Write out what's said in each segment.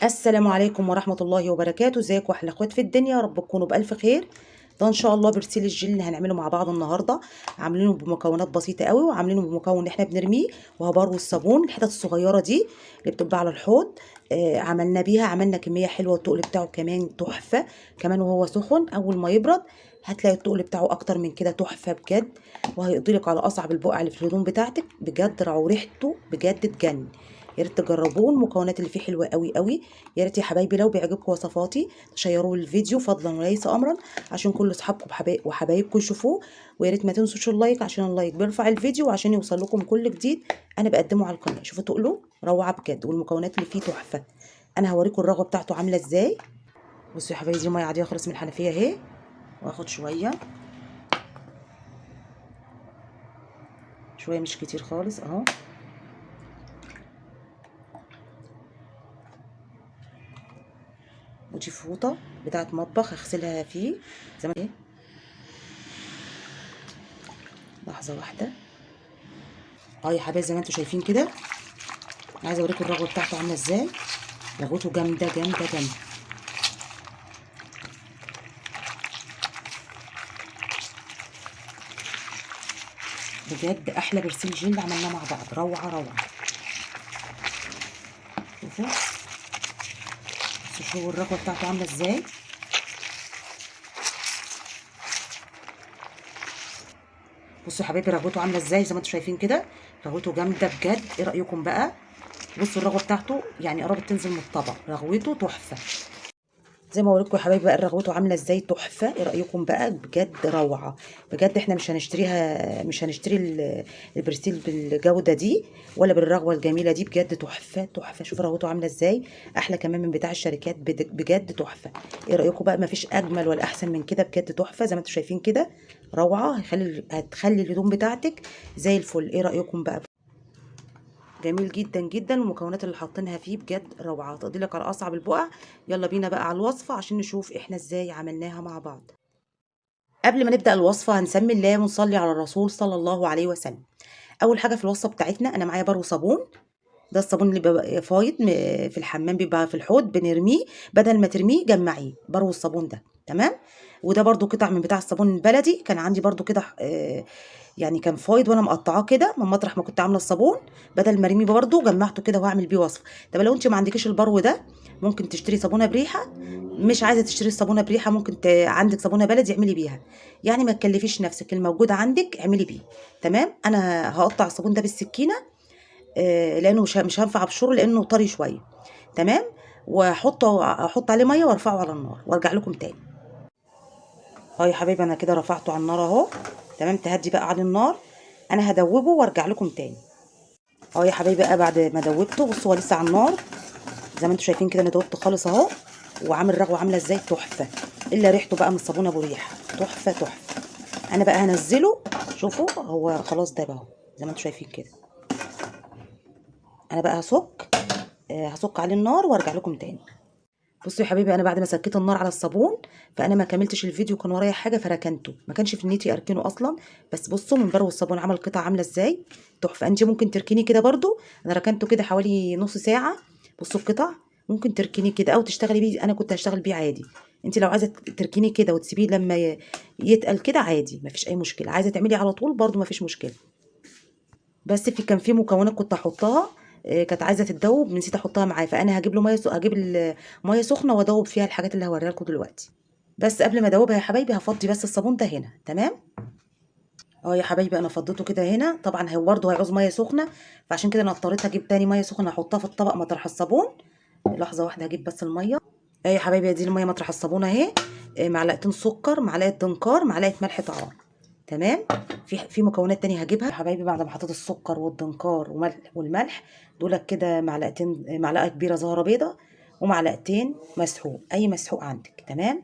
السلام عليكم ورحمة الله وبركاته. ازيكم احلى اخوات في الدنيا؟ يا رب تكونوا بألف خير. ده ان شاء الله برسيل الجل اللي هنعمله مع بعض النهارده، عاملينه بمكونات بسيطة قوي، وعاملينه بمكون احنا بنرميه وهو برو الصابون، الحتت الصغيرة دي اللي بتبقى على الحوض. عملنا بيها، عملنا كمية حلوة، والتقل بتاعه كمان تحفة، كمان وهو سخن اول ما يبرد هتلاقي التقل بتاعه اكتر من كده، تحفة بجد، وهيقضيلك على اصعب البقع اللي في الهدوم بتاعتك بجد. ريحته بجد تجنن، يا ريت تجربوه. المكونات اللي فيه حلوة قوي قوي. يا ريت يا حبايبي لو بيعجبكم وصفاتي تشيروا الفيديو فضلا وليس امرا عشان كل اصحابكم وحبايبكم يشوفوه، ويا ريت ما تنسوش ال like عشان ال like بيرفع الفيديو وعشان يوصل لكم كل جديد انا بقدمه على القناة. شوفوا تقلوا روعه بجد، والمكونات اللي فيه تحفة. انا هوريكم الرغوه بتاعته عامله ازاي. بصوا يا حبايبي، دي مية عادية خالص من الحنفية اهي، واخد شوية شوية مش كتير خالص اهو. ودي فوطه بتاعه مطبخ هغسلها فيه زي ما ايه. لحظة واحدة. يا حبايبي زي ما انتم شايفين كده، عايزه اوريكم الرغوه بتاعته عامله ازاي. رغوته جامدة جامدة جامدة. بجد احلى برسيل جل عملناه مع بعض، روعه روعه. شوفوا شوفوا الرغوه بتاعته عامله ازاي. بصوا يا حبايبي رغوته عامله ازاي زي ما انتم شايفين كده، رغوته جامدة بجد. ايه رايكم بقى؟ بصوا الرغوه بتاعته يعني قربت تنزل من الطبق، رغوته تحفة. زي ما وريتكم يا حبايبي بقى رغوته عامله ازاي تحفة. ايه رايكم بقى؟ بجد روعه بجد. احنا مش هنشتريها، مش هنشتري البرسيل بالجودة دي ولا بالرغوه الجميلة دي، بجد تحفة تحفة. شوفوا رغوته عامله ازاي، احلى كمان من بتاع الشركات، بجد تحفة. ايه رايكم بقى؟ مفيش اجمل ولا احسن من كده، بجد تحفة زي ما انتم شايفين كده، روعه. هتخلي الهدوم بتاعتك زي الفل. ايه رايكم بقى؟ جميل جدا جدا، والمكونات اللي حاطينها فيه بجد روعه، هتقضي لك على اصعب البقع. يلا بينا بقى على الوصفة عشان نشوف احنا ازاي عملناها مع بعض. قبل ما نبدا الوصفة هنسمي الله ونصلي على الرسول صلى الله عليه وسلم. اول حاجة في الوصفة بتاعتنا، انا معايا برو صابون، ده الصابون اللي بيبقى فايض في الحمام، بيبقى في الحوض بنرميه، بدل ما ترميه جمعية برو الصابون ده، تمام. وده برضو قطع من بتاع الصابون البلدي، كان عندي برضو كده، يعني كان فايض وانا مقطعاه كده من مطرح ما كنت عامله الصابون، بدل ما ارميه برضو جمعته كده وهعمل بيه وصفه. طب لو انت ما عندكيش البرو ده ممكن تشتري صابونه بريحه، مش عايزه تشتري الصابونه بريحه ممكن عندك صابونه بلدي اعملي بيها، يعني ما تكلفيش نفسك، الموجود عندك اعملي بيه، تمام. انا هقطع الصابون ده بالسكينة، لانه مش هينفع ابشره لانه طري شوية، تمام. واحط عليه مية وارفعه على النار وارجع لكم تاني. يا حبايبي انا كده رفعته على النار اهو، تمام. تهدي بقى على النار، انا هدوبه وارجع لكم تاني. يا حبايبي بقى بعد ما دوبته، بصوا هو لسه على النار زي ما انتم شايفين كده، انا دوبته خالص اهو، وعامل رغوه عامله ازاي تحفة، الا ريحته بقى من الصابون ابو ريحه تحفة تحفة. انا بقى هنزله، شوفوا هو خلاص داب اهو زي ما انتم شايفين كده. انا بقى هسك عليه النار وارجع لكم تاني. بصوا يا حبايبي انا بعد ما سكيت النار على الصابون، فانا ما كملتش الفيديو، كان ورايا حاجة فركنته، ما كانش في نيتي اركنه اصلا، بس بصوا من برو الصابون عمل قطع عامله ازاي تحفة. انت ممكن تركنيه كده برضو، انا ركنته كده حوالي نص ساعة. بصوا القطع ممكن تركنيه كده او تشتغلي بيه، انا كنت هشتغل بيه عادي. انت لو عايزه تركنيه كده وتسيبيه لما يتقل كده عادي، ما فيش اي مشكلة. عايزه تعملي على طول برضو ما فيش مشكلة. بس كان في مكونات كنت احطها، كانت عايزه تتذوب، نسيت احطها معاه، فانا هجيب له مية هجيب مية سخنة وادوب فيها الحاجات اللي هوريها لكم دلوقتي. بس قبل ما ادوبها يا حبايبي هفضي بس الصابون ده هنا، تمام. يا حبايبي انا فضيته كده هنا، طبعا هو برده هيعوز مية سخنة، فعشان كده انا اضطريت اجيب تاني مية سخنة احطها في الطبق مطرح الصابون. لحظة واحدة هجيب بس المية. يا حبايبي دي المية مطرح الصابون اهي، معلقتين سكر، معلقه دنكار، معلقه ملح طعام، تمام. في مكونات تانية هجيبها يا حبايبي. بعد ما حطيت السكر والدنكار والملح دولت كده، معلقه كبيرة زهره بيضة ومعلقتين مسحوق، اي مسحوق عندك، تمام.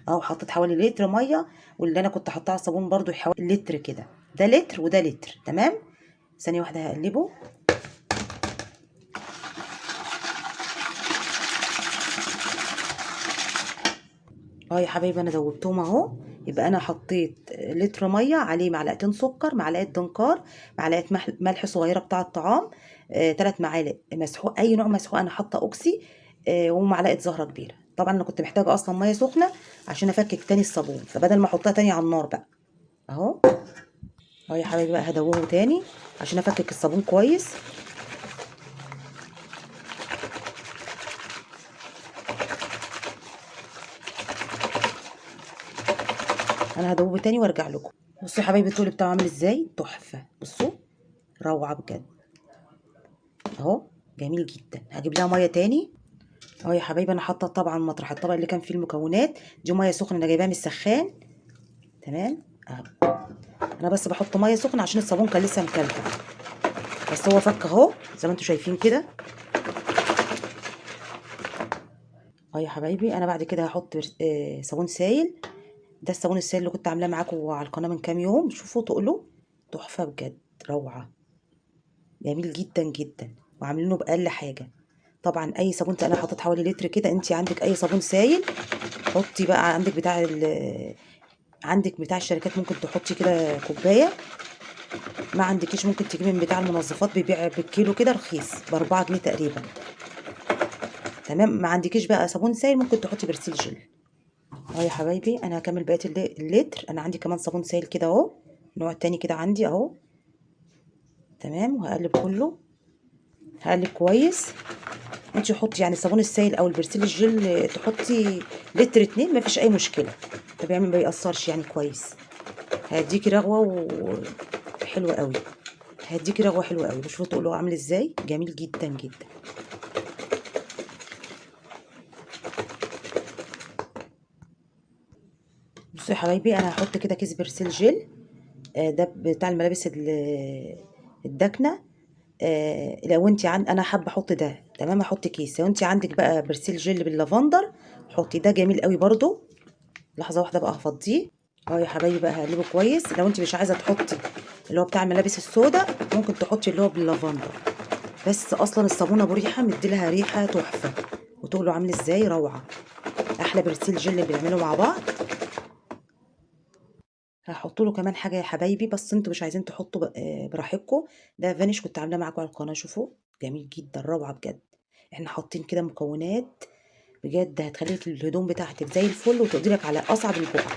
اهو حطيت حوالي لتر مية، واللي انا كنت حاطاه على الصابون برضو حوالي لتر كده، ده لتر وده لتر، تمام. ثانية واحدة هقلبه. يا حبايبي انا دوبتهم اهو. يبقى انا حطيت لتر مية عليه معلقتين سكر، معلقه دنكار، معلقه ملح صغيرة بتاع الطعام، 3 معالق مسحوق، اي نوع مسحوق، انا حاطه اوكسي، ومعلقة زهره كبيرة. طبعا انا كنت محتاجه اصلا مية سخنة عشان افكك تاني الصابون، فبدل ما احطها تاني على النار بقى اهو. اهو يا حبايبي بقى هدوبه تاني عشان افكك الصابون كويس. انا هدوبه تاني وارجع لكم. بصوا يا حبايبي التقل بتاعه عامل ازاي، تحفة. بصوا روعه بجد اهو، جميل جدا. هجيب لها مية تاني اهو يا حبايبي. انا حاطه طبعا مطرح الطبق اللي كان فيه المكونات دي مية سخنة، انا جايباها من السخان. تمام اهو، انا بس بحط مية سخنة عشان الصابون كان لسه مكلكع، بس هو فك اهو زي ما انتم شايفين كده. اهو يا حبايبي انا بعد كده هحط صابون سايل. ده الصابون السائل اللي كنت عاملاه معاكم على القناة من كام يوم. شوفوا تقله تحفة بجد، روعه، جميل جدا جدا، وعاملينه باقل حاجة. طبعا اي صابون، انا حطيت حوالي لتر كده. انت عندك اي صابون سايل حطي بقى، عندك بتاع عندك بتاع الشركات ممكن تحطي كده كوباية، ما عندكيش ممكن تجيبي من بتاع المنظفات، بيبيع بالكيلو كده رخيص ب4 جنيه تقريبا. تمام. ما عندكيش بقى صابون سايل ممكن تحطي برسيل جل. اهو يا حبايبي انا هكمل بقية اللتر. انا عندي كمان صابون سايل كده اهو، نوع تاني كده عندي اهو. تمام. وهقلب كله، هقلب كويس. انتي حطي يعني الصابون السايل او البرسيل الجل، تحطي لتر 2 مفيش اي مشكلة، ده بيعمل ما بيأثرش يعني كويس. هيديكي رغوه وحلوه قوي، هيديكي رغوه حلوة قوي. شوفوا تقولوا عامل ازاي، جميل جدا جدا. بصوا يا حبايبي انا هحط كده كيس برسيل جل، ده بتاع الملابس الداكنة. لو انت انا حابة احط ده، تمام، احط كيس. لو انت عندك بقى برسيل جل باللافندر حطي ده، جميل قوي برضو. لحظة واحدة بقى هفضيه. اهو يا حبايبي بقى هقلبه كويس. لو انت مش عايزه تحطي اللي هو بتاع الملابس السوداء ممكن تحطي اللي هو باللافندر، بس اصلا الصابونه ابو ريحه مديلها ريحه تحفة، وتقولوا عامل ازاي، روعه. احلى برسيل جل بنعمله مع بعض. هحط له كمان حاجة يا حبايبي، بس انتوا مش عايزين تحطوا براحتكم. ده فانيش كنت عاملاه معاكم على القناة، شوفوا جميل جدا، روعه بجد. احنا حاطين كده مكونات بجد هتخليك الهدوم بتاعتك زي الفل وتقضي لك على اصعب البقع.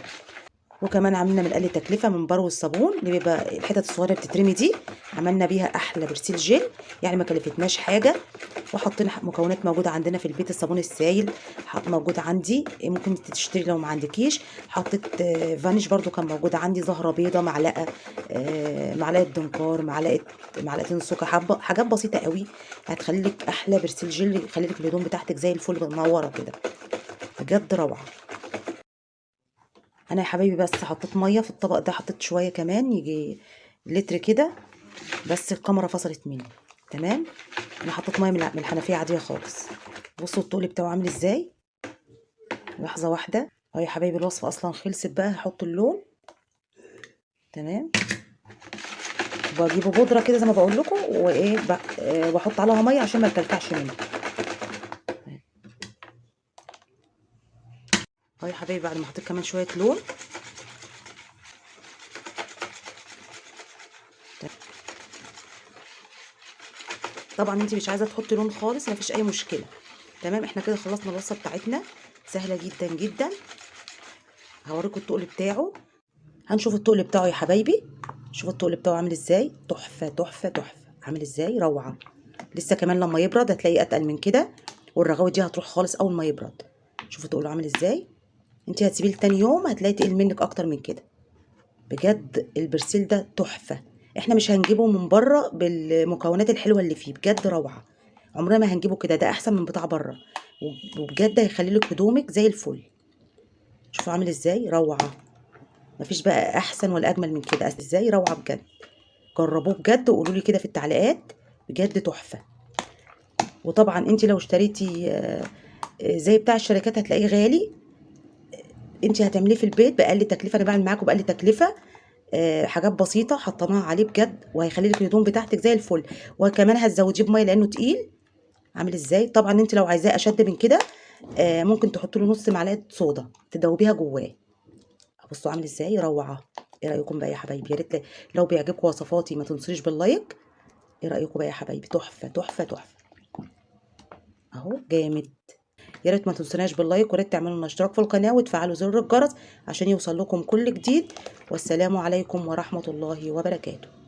وكمان عملنا من اقل تكلفة من برو الصابون اللي بيبقى الحتت الصغيرة بتترمي دي، عملنا بيها احلى برسيل جل، يعني ما كلفتناش حاجة. وحطينا مكونات موجودة عندنا في البيت، الصابون السايل موجود عندي، ممكن تشتري لو ما عندكيش. حطيت فانيش برضو كان موجود عندي، زهره بيضة، معلقه، معلقه دنكار، معلقتين سكر، حاجات بسيطة قوي هتخلي لك احلى برسيل جل، يخلي لك الهدوم بتاعتك زي الفل منورة كده بجد، روعه. انا يا حبايبي بس حطيت مية في الطبق ده، حطيت شوية كمان يجي لتر كده، بس الكاميرا فصلت مني. تمام. انا حطيت مية من الحنفية عادية خالص. بصوا التقل بتاعه عامل ازاي. لحظة واحدة اهو يا حبايبي الوصفة اصلا خلصت بقى، هحط اللون. تمام. بجيبه بودره كده زي ما بقول لكم، وايه واحط عليها مية عشان ما يكلكعش مني. اهو يا حبايبي بعد ما حطيت كمان شوية لون. طبعا انت مش عايزه تحطي لون خالص، مفيش اي مشكلة. تمام. احنا كده خلصنا الوصفة بتاعتنا، سهلة جدا جدا. هوريكم التقل بتاعه، هنشوف التقل بتاعه يا حبايبي. شوفوا التقل بتاعه عامل ازاي، تحفة تحفة تحفة، عامل ازاي، روعه. لسه كمان لما يبرد هتلاقيه اتقل من كده، والرغاوي دي هتروح خالص اول ما يبرد. شوفوا تقله عامل ازاي. انت هتسيبيه لتاني يوم هتلاقي تقل منك اكتر من كده. بجد البرسيل ده تحفة، احنا مش هنجيبه من بره بالمكونات الحلوة اللي فيه، بجد روعه. عمرنا ما هنجيبه كده، ده احسن من بتاع بره، وبجد هيخلي لك هدومك زي الفل. شوفوا عامل ازاي، روعه. مفيش بقى احسن ولا اجمل من كده. ازاي روعه بجد، جربوه بجد وقولوا لي كده في التعليقات، بجد تحفة. وطبعا انت لو اشتريتي زي بتاع الشركات هتلاقيه غالي، انت هتعمليه في البيت باقل تكلفة. انا بعمل معاكم باقل تكلفة، حاجات بسيطة حطيناها عليه بجد، وهيخلي لك الهدوم بتاعتك زي الفل. وكمان هتزوديه بميه لانه تقيل. عامل ازاي. طبعا انت لو عايزاه اشد من كده، ممكن تحطي له نص معلقه صودا تدوبيها جواه. بصوا عامل ازاي، روعه. ايه رايكم بقى يا حبايبي؟ يا ريت لو بيعجبكم وصفاتي ما تنسوش باللايك. ايه رايكم بقى يا حبايبي؟ تحفة تحفة تحفة. اهو جامد. يا ريت ما تنسوناش بال like، ويا ريت تعملوا لنا اشتراك في القناة وتفعلوا زر الجرس عشان يوصل لكم كل جديد. والسلام عليكم ورحمة الله وبركاته.